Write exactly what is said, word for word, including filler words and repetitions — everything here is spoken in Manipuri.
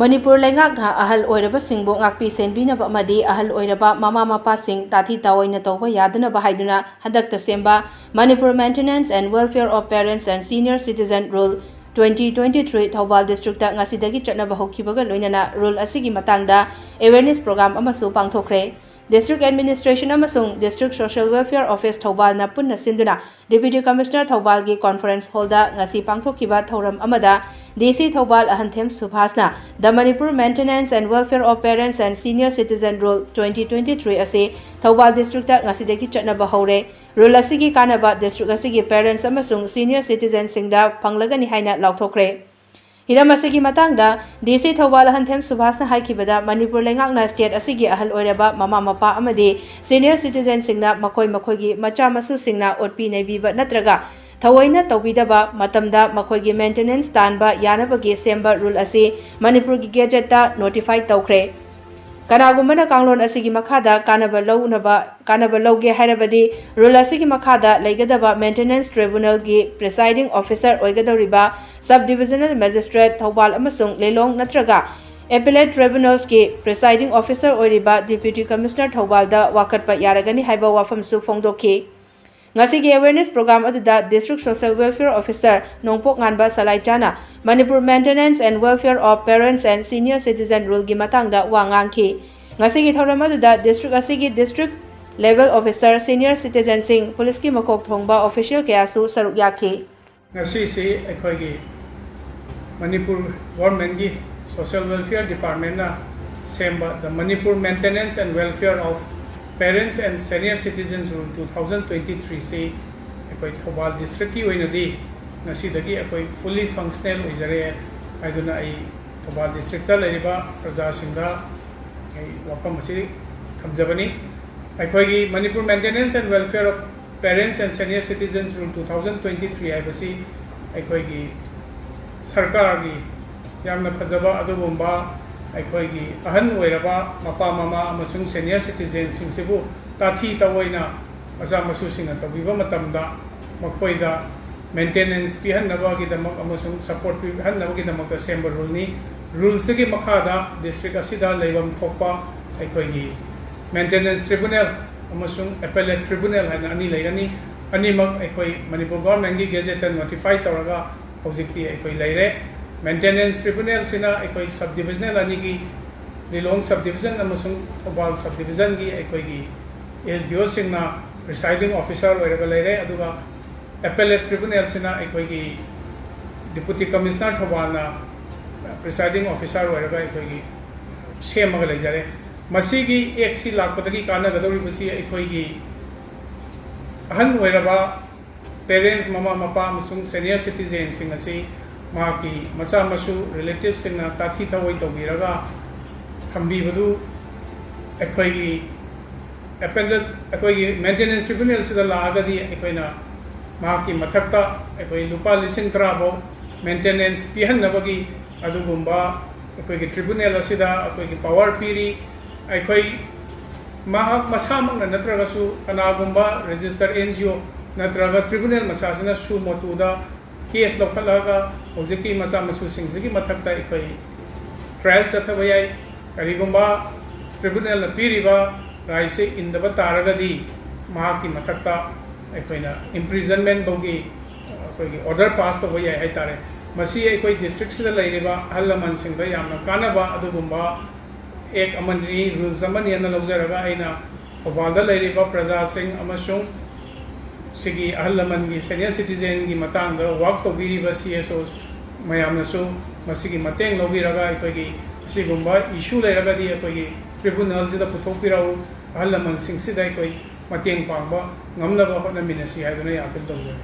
ꯃꯅꯤꯄꯨꯔ ꯂꯩꯉꯥꯛꯅ ꯑꯍꯜ ꯑꯣꯏꯔꯕꯁꯤꯡꯕꯨ ꯉꯥꯛꯄꯤ ꯁꯦꯟꯕꯤꯅꯕ ꯑꯃꯗꯤ ꯑꯍꯜ ꯑꯣꯏꯔꯕ ꯃꯃꯥ ꯃꯄꯥꯁꯤꯡ ꯇꯥꯊꯤ ꯇꯥꯑꯣꯏꯅ ꯇꯧꯕ ꯌꯥꯗꯅꯕ ꯍꯥꯏꯗꯨꯅ ꯍꯟꯗꯛꯇ ꯁꯦꯝꯕ Manipur Maintenance and Welfare of Parents and Senior Citizen Rule twenty twenty-three Thoubal district ꯉꯁꯤꯗꯒꯤ ꯆꯠꯅꯕ ꯍꯧꯈꯤꯕꯒ ꯂꯣꯏꯅꯅ rule ꯑꯁꯤꯒꯤ ꯃꯇꯥꯡꯗ awareness program ꯑꯃꯁꯨ ꯄꯥꯡꯊꯣꯛꯈ꯭ꯔꯦ꯫ District Administration ꯑꯃꯁꯨꯡ District Social Welfare Office ꯊꯧꯕꯥꯜꯅ ꯄꯨꯟꯅ ꯁꯤꯟꯗꯨꯅ Deputy Commissioner ꯊꯧꯕꯥꯜꯒꯤ conference hall ꯗ ꯉꯁꯤ ꯄꯥꯡꯊꯣꯛꯈꯤꯕ ꯊꯧꯔꯝ ꯑꯃꯗ DC Thoubal ꯑꯍꯟꯊꯦꯝ ꯁꯨꯚꯥꯁꯅ The Manipur Maintenance and Welfare of Parents and Senior Citizen Rule twenty twenty-three ꯑꯁꯤ ꯊꯧꯕꯥꯜ district ꯉꯁꯤꯗꯒꯤ ꯆꯠꯅꯕ ꯍꯧꯔꯦ꯫ Rule ꯑꯁꯤꯒꯤ ꯀꯥꯟꯅꯕ district ꯑꯁꯤꯒꯤ parents ꯑꯃꯁꯨꯡ senior citizen ꯁꯤꯡꯗ ꯐꯪꯂꯒꯅꯤ ꯍꯥꯏꯅ ꯂꯥꯎꯊꯣꯛꯈ꯭ꯔꯦ꯫ ꯍꯤꯔꯝ ꯑꯁꯤꯒꯤ ꯃꯇꯥꯡꯗ DC ꯊꯧꯕꯥꯜ ꯑꯍꯟꯊꯦꯝ ꯁꯨꯚꯥꯁꯅ ꯍꯥꯏꯈꯤꯕꯗ, ꯃꯅꯤꯄꯨꯔ ꯂꯩꯉꯥꯛꯅ state ꯑꯁꯤꯒꯤ ꯑꯍꯜ ꯑꯣꯏꯔꯕ ꯃꯃꯥ ꯃꯄꯥ ꯑꯃꯗꯤ senior citizen ꯁꯤꯡꯅ ꯃꯈꯣꯏ ꯃꯈꯣꯏꯒꯤ ꯃꯆꯥ ꯃꯁꯨꯁꯤꯡꯅ ꯑꯣꯠꯄꯤ ꯅꯩꯕꯤꯕ ꯅꯠꯇ꯭ꯔꯒ ꯊꯑꯣꯏꯅ ꯇꯧꯕꯤꯗꯕ ꯃꯇꯝꯗ ꯃꯈꯣꯏꯒꯤ maintenance ꯇꯥꯟꯕ ꯌꯥꯅꯕꯒꯤ ꯁꯦꯝꯕ rule ꯑꯁꯤ ꯃꯅꯤꯄꯨꯔꯒꯤ gazette ꯇ notify ꯇꯧꯈ꯭ꯔꯦ꯫ ꯀꯅꯥꯒꯨꯝꯕꯅ ꯀꯥꯡꯂꯣꯟ ꯑꯁꯤꯒꯤ ꯃꯈꯥꯗ ꯀꯥꯟꯅꯕ ꯂꯧꯅꯕ, ꯀꯥꯟꯅꯕ ꯂꯧꯒꯦ ꯍꯥꯏꯔꯕꯗꯤ, rule ꯑꯁꯤꯒꯤ ꯃꯈꯥꯗ ꯂꯩꯒꯗꯕ maintenance tribunal ꯒꯤ presiding officer ꯑꯣꯏꯒꯗꯧꯔꯤꯕ Sub Divisional Magistrate Thoubal ꯑꯃꯁꯨꯡ ꯂꯤꯂꯣꯡ ꯅꯠꯇ꯭ꯔꯒ Appellate Tribunals ꯀꯤ presiding officer ꯑꯣꯏꯔꯤꯕ Deputy Commissioner ꯊꯧꯕꯥꯜꯗ ꯋꯥꯀꯠꯄ ꯌꯥꯔꯒꯅꯤ ꯍꯥꯏꯕ ꯋꯥꯐꯝꯁꯨ ꯐꯣꯡꯗꯣꯛꯈꯤ꯫ ꯉꯁꯤꯒꯤ awareness program ꯑꯗꯨꯗ District Social Welfare Officer ꯅꯣꯡꯄꯣꯛ ꯉꯥꯟꯕ ꯁꯂꯥꯏꯆꯥꯅ Manipur Maintenance and Welfare of Parents and Senior Citizen Rule ꯒꯤ ꯃꯇꯥꯡꯗ ꯋꯥ ꯉꯥꯡꯈꯤ꯫ ꯉꯁꯤꯒꯤ ꯊꯧꯔꯝ ꯑꯗꯨꯗ district ꯑꯁꯤꯒꯤ district level officer, senior citizen ꯁꯤꯡ, police ꯀꯤ ꯃꯀꯣꯛ ꯊꯣꯡꯕ official ꯀꯌꯥꯁꯨ ꯁꯔꯨꯛ ꯌꯥꯈꯤ꯫ ꯉꯁꯤꯁꯤ ꯑꯩꯈꯣꯏꯒꯤ ꯃꯅꯤꯄꯨꯔ government ꯀꯤ Social Welfare Department ꯅ ꯁꯦꯝꯕ The Manipur Maintenance and Welfare of Parents and Senior Citizens Rule two thousand twenty-three ꯁꯤ ꯑꯩꯈꯣꯏ ꯊꯧꯕꯥꯜ district ꯀꯤ ꯑꯣꯏꯅꯗꯤ ꯉꯁꯤꯗꯒꯤ ꯑꯩꯈꯣꯏ fully functional ꯑꯣꯏꯖꯔꯦ ꯍꯥꯏꯗꯨꯅ ꯑꯩ ꯊꯧꯕꯥꯜ district ꯇ ꯂꯩꯔꯤꯕ ꯄ꯭ꯔꯖꯥꯁꯤꯡꯗ ꯑꯩ ꯋꯥꯐꯝ ꯑꯁꯤ ꯊꯝꯖꯕꯅꯤ꯫ ꯑꯩꯈꯣꯏꯒꯤ Manipur Maintenance and Welfare of Parents and Senior Citizens Rule two thousand twenty-three ꯍꯥꯏꯕꯁꯤ ꯑꯩꯈꯣꯏꯒꯤ ꯁꯔꯀꯥꯔꯒꯤ ꯌꯥꯝꯅ ꯐꯖꯕ ꯑꯗꯨꯒꯨꯝꯕ ꯑꯩꯈꯣꯏꯒꯤ ꯑꯍꯟ ꯑꯣꯏꯔꯕ ꯃꯄꯥ ꯃꯃꯥ ꯑꯃꯁꯨꯡ senior citizen ꯁꯤꯡꯁꯤꯕꯨ ꯇꯥꯊꯤ ꯇꯥꯑꯣꯏꯅ ꯃꯆꯥ ꯃꯁꯨꯁꯤꯡꯅ ꯇꯧꯕꯤꯕ ꯃꯇꯝꯗ ꯃꯈꯣꯏꯗ maintenance ꯄꯤꯍꯟꯅꯕꯒꯤꯗꯃꯛ ꯑꯃꯁꯨꯡ support ꯄꯤꯍꯟꯅꯕꯒꯤꯗꯃꯛꯇ ꯁꯦꯝꯕ rule ꯅꯤ꯫ ꯔꯨꯜꯁꯤꯒꯤ ꯃꯈꯥꯗ ꯗꯤꯁꯇ꯭ꯔꯤꯛ ꯑꯁꯤꯗ ꯂꯩꯐꯝ ꯊꯣꯛꯄ ꯑꯩꯈꯣꯏꯒꯤ ꯃꯦꯟꯇꯦꯅꯦꯟꯁ ꯇ꯭ꯔꯤꯕꯨꯅꯦꯜ ꯑꯃꯁꯨꯡ ꯑꯦꯄꯦꯂꯦꯠ ꯇ꯭ꯔꯤꯕꯨꯅꯦꯜ ꯍꯥꯏꯅ ꯑꯅꯤ ꯂꯩꯒꯅꯤ꯫ ꯑꯅꯤꯃꯛ ꯑꯩꯈꯣꯏ ꯃꯅꯤꯄꯨꯔ ꯒꯣꯔꯃꯦꯟꯒꯤ ꯒꯦꯖꯦꯠꯇ ꯅꯣꯇꯤꯐꯥꯏ ꯇꯧꯔꯒ ꯍꯧꯖꯤꯛꯇꯤ ꯑꯩꯈꯣꯏ ꯂꯩꯔꯦ꯫ ꯃꯦꯟꯇꯦꯅꯦꯟꯁ ꯇ꯭ꯔꯤꯕꯨꯅꯦꯜꯁꯤꯅ ꯑꯩꯈꯣꯏ ꯁꯕ ꯗꯤꯕꯤꯖꯅꯦꯜ ꯑꯅꯤꯒꯤ, ꯂꯤꯂꯣꯡ ꯁꯕ ꯗꯤꯕꯤꯖꯟ ꯑꯃꯁꯨꯡ ꯊꯧꯕꯥꯜ ꯁꯕ ꯗꯤꯕꯤꯖꯟꯒꯤ ꯑꯩꯈꯣꯏꯒꯤ ꯑꯦꯁ ꯗꯤ ꯑꯣꯁꯤꯡꯅ ꯄ꯭ꯔꯤꯁꯥꯏꯗꯤꯡ ꯑꯣꯐꯤꯁꯥꯔ ꯑꯣꯏꯔꯒ ꯂꯩꯔꯦ꯫ ꯑꯗꯨꯒ ꯑꯦꯄꯦꯂꯦꯠ ꯇ꯭ꯔꯤꯕꯨꯅꯦꯜꯁꯤꯅ ꯑꯩꯈꯣꯏꯒꯤ ꯗꯤꯄꯨꯇꯤ ꯀꯃꯤꯁꯅꯔ ꯊꯧꯕꯥꯜꯅ ꯄ꯭ꯔꯤꯁꯥꯏꯗꯤꯡ ꯑꯣꯐꯤꯁꯥꯔ ꯑꯣꯏꯔꯒ ꯑꯩꯈꯣꯏꯒꯤ ꯁꯦꯝꯃꯒ ꯂꯩꯖꯔꯦ꯫ ꯃꯁꯤꯒꯤ ꯑꯦꯛꯁꯤ ꯂꯥꯛꯄꯗꯒꯤ ꯀꯥꯟꯅꯒꯗꯧꯔꯤꯕꯁꯤ ꯑꯩꯈꯣꯏꯒꯤ ꯑꯍꯟ ꯑꯣꯏꯔꯕ ꯄꯦꯔꯦꯟꯁ, ꯃꯃꯥ ꯃꯄꯥ ꯑꯃꯁꯨꯡ ꯁꯦꯅꯤꯌꯔ ꯁꯤꯇꯤꯖꯦꯟꯁꯤꯡ ꯑꯁꯤ ꯃꯍꯥꯛꯀꯤ ꯃꯆꯥ ꯃꯁꯨ ꯔꯤꯂꯦꯇꯤꯚꯁꯤꯡꯅ ꯇꯥꯊꯤ ꯊꯑꯣꯏ ꯇꯧꯕꯤꯔꯒ ꯊꯝꯕꯤꯕꯗꯨ ꯑꯩꯈꯣꯏꯒꯤ ꯑꯦꯄꯦꯟꯗꯦꯠ ꯑꯩꯈꯣꯏꯒꯤ ꯃꯦꯟꯇꯦꯅꯦꯟꯁ ꯇ꯭ꯔꯤꯕꯨꯅꯦꯜꯁꯤꯗ ꯂꯥꯛꯑꯒꯗꯤ ꯑꯩꯈꯣꯏꯅ ꯃꯍꯥꯛꯀꯤ ꯃꯊꯛꯇ ꯑꯩꯈꯣꯏ ꯂꯨꯄꯥ ꯂꯤꯁꯤꯡ ꯇꯔꯥ ꯐꯥꯎ ꯃꯦꯟꯇꯦꯅꯦꯟꯁ ꯄꯤꯍꯟꯅꯕꯒꯤ ꯑꯗꯨꯒꯨꯝꯕ ꯑꯩꯈꯣꯏꯒꯤ ꯇ꯭ꯔꯤꯕꯨꯅꯦꯜ ꯑꯁꯤꯗ ꯑꯩꯈꯣꯏꯒꯤ ꯄꯋꯥꯔ ꯄꯤꯔꯤ꯫ ꯑꯩꯈꯣꯏ ꯃꯍꯥꯛ ꯃꯁꯥꯃꯛꯅ ꯅꯠꯇ꯭ꯔꯒꯁꯨ ꯀꯅꯥꯒꯨꯝꯕ ꯔꯦꯖꯤꯁꯇꯔ ꯑꯦꯟ ꯖꯤ ꯑꯣ ꯅꯠꯇ꯭ꯔꯒ ꯇ꯭ꯔꯤꯕꯨꯅꯦꯜ ꯃꯆꯥꯁꯤꯅ ꯁꯨ ꯃꯣꯇꯨꯗ ꯀꯦꯁ ꯂꯧꯈꯠꯂꯒ ꯍꯧꯖꯤꯛꯀꯤ ꯃꯆꯥ ꯃꯁꯨꯁꯤꯡꯁꯤꯒꯤ ꯃꯊꯛꯇ ꯑꯩꯈꯣꯏ ꯇ꯭ꯔꯥꯌꯦꯜ ꯆꯠꯊꯕ ꯌꯥꯏ꯫ ꯀꯔꯤꯒꯨꯝꯕ ꯇ꯭ꯔꯤꯕꯨꯅꯦꯜꯅ ꯄꯤꯔꯤꯕ ꯔꯥꯏꯠꯁꯦ ꯏꯟꯗꯕ ꯇꯥꯔꯒꯗꯤ ꯃꯍꯥꯛꯀꯤ ꯃꯊꯛꯇ ꯑꯩꯈꯣꯏꯅ ꯏꯝꯄ꯭ꯔꯤꯖꯟꯃꯦꯟ ꯐꯥꯎꯒꯤ ꯑꯩꯈꯣꯏꯒꯤ ꯑꯣꯔꯗꯔ ꯄꯥꯁ ꯇꯧꯕ ꯌꯥꯏ ꯍꯥꯏꯇꯥꯔꯦ꯫ ꯃꯁꯤ ꯑꯩꯈꯣꯏ ꯗꯤꯁꯇ꯭ꯔꯤꯛꯁꯤꯗ ꯂꯩꯔꯤꯕ ꯑꯍꯜ ꯂꯃꯟꯁꯤꯡꯗ ꯌꯥꯝꯅ ꯀꯥꯟꯅꯕ ꯑꯗꯨꯒꯨꯝꯕ ꯑꯦꯛ ꯑꯃꯅꯤ, ꯔꯨꯜꯁ ꯑꯃꯅꯤ ꯑꯅ ꯂꯧꯖꯔꯒ ꯑꯩꯅ ꯊꯧꯕꯥꯜꯗ ꯂꯩꯔꯤꯕ ꯄ꯭ꯔꯖꯥꯁꯤꯡ ꯑꯃꯁꯨꯡ ꯁꯤꯒꯤ ꯑꯍꯜ ꯂꯃꯟꯒꯤ, ꯁꯦꯅꯤꯌꯔ ꯁꯤꯇꯤꯖꯦꯟꯒꯤ ꯃꯇꯥꯡꯗ ꯋꯥꯔꯛ ꯇꯧꯕꯤꯔꯤꯕ ꯁꯤ ꯑꯦꯁ ꯑꯣ ꯃꯌꯥꯝꯅꯁꯨ ꯃꯁꯤꯒꯤ ꯃꯇꯦꯡ ꯂꯧꯕꯤꯔꯒ ꯑꯩꯈꯣꯏꯒꯤ ꯑꯁꯤꯒꯨꯝꯕ ꯏꯁꯨ ꯂꯩꯔꯒꯗꯤ ꯑꯩꯈꯣꯏꯒꯤ ꯇ꯭ꯔꯤꯕꯨꯅꯦꯜꯁꯤꯗ ꯄꯨꯊꯣꯛꯄꯤꯔꯛꯎ꯫ ꯑꯍꯜ ꯂꯃꯟꯁꯤꯡꯁꯤꯗ ꯑꯩꯈꯣꯏ ꯃꯇꯦꯡ ꯄꯥꯡꯕ ꯉꯝꯅꯕ ꯍꯣꯠꯅꯃꯤꯟꯅꯁꯤ ꯍꯥꯏꯗꯨꯅ ꯑꯩ ꯑꯥꯄꯤꯜ ꯇꯧꯖꯔꯤ꯫